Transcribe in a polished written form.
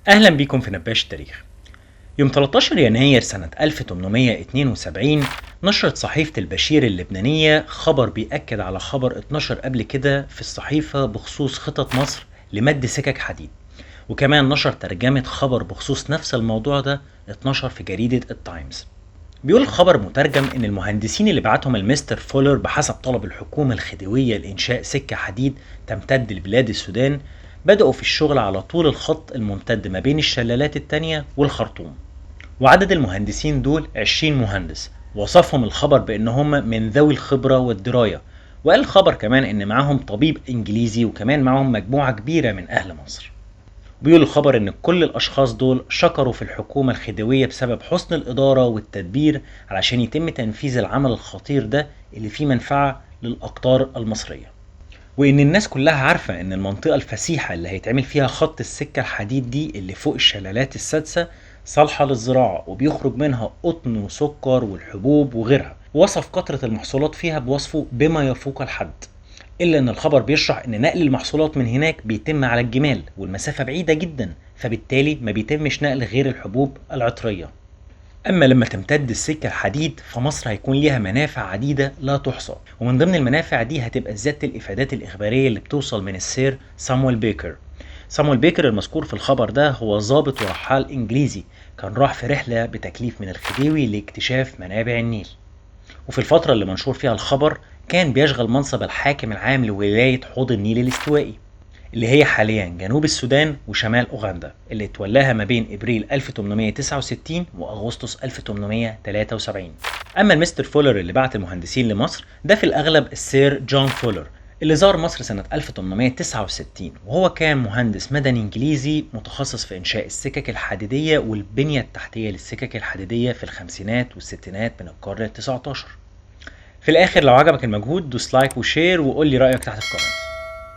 أهلا بيكم في نباش التاريخ. يوم 13 يناير سنة 1872 نشرت صحيفة البشير اللبنانية خبر بيأكد على خبر 12 قبل كده في الصحيفة بخصوص خطط مصر لمد سكك حديد، وكمان نشر ترجمة خبر بخصوص نفس الموضوع ده 12 في جريدة التايمز. بيقول الخبر مترجم إن المهندسين اللي بعتهم المستر فولر بحسب طلب الحكومة الخديوية لإنشاء سكة حديد تمتد لبلاد السودان بدأوا في الشغل على طول الخط الممتد ما بين الشلالات التانية والخرطوم، وعدد المهندسين دول 20 مهندس. وصفهم الخبر بأن هم من ذوي الخبرة والدراية، وقال الخبر كمان إن معاهم طبيب إنجليزي وكمان معاهم مجموعة كبيرة من أهل مصر. بيقول الخبر إن كل الأشخاص دول شكروا في الحكومة الخديوية بسبب حسن الإدارة والتدبير علشان يتم تنفيذ العمل الخطير ده اللي فيه منفعة للأقطار المصرية، وإن الناس كلها عارفة إن المنطقة الفسيحة اللي هيتعمل فيها خط السكة الحديد دي اللي فوق الشلالات السادسة صالحة للزراعة وبيخرج منها قطن وسكر والحبوب وغيرها. وصف كثرة المحصولات فيها بوصفه بما يفوق الحد، إلا إن الخبر بيشرح إن نقل المحصولات من هناك بيتم على الجمال والمسافة بعيدة جدا، فبالتالي ما بيتمش نقل غير الحبوب العطرية. أما لما تمتد السكة الحديد فمصر هيكون ليها منافع عديدة لا تحصى، ومن ضمن المنافع دي هتبقى زيادة الإفادات الإخبارية اللي بتوصل من السير سامويل بيكر. سامويل بيكر المذكور في الخبر ده هو ضابط ورحال إنجليزي كان راح في رحلة بتكليف من الخديوي لاكتشاف منابع النيل، وفي الفترة اللي منشور فيها الخبر كان بيشغل منصب الحاكم العام لولاية حوض النيل الاستوائي اللي هي حاليا جنوب السودان وشمال أوغندا، اللي اتولاها ما بين إبريل 1869 وأغسطس 1873. أما المستر فولر اللي بعت المهندسين لمصر ده في الأغلب السير جون فولر اللي زار مصر سنة 1869، وهو كان مهندس مدني إنجليزي متخصص في إنشاء السكك الحديدية والبنية التحتية للسكك الحديدية في الخمسينات والستينات من القرن ال19. في الآخر لو عجبك المجهود دوس like و share وقول لي رأيك تحت في ال comment.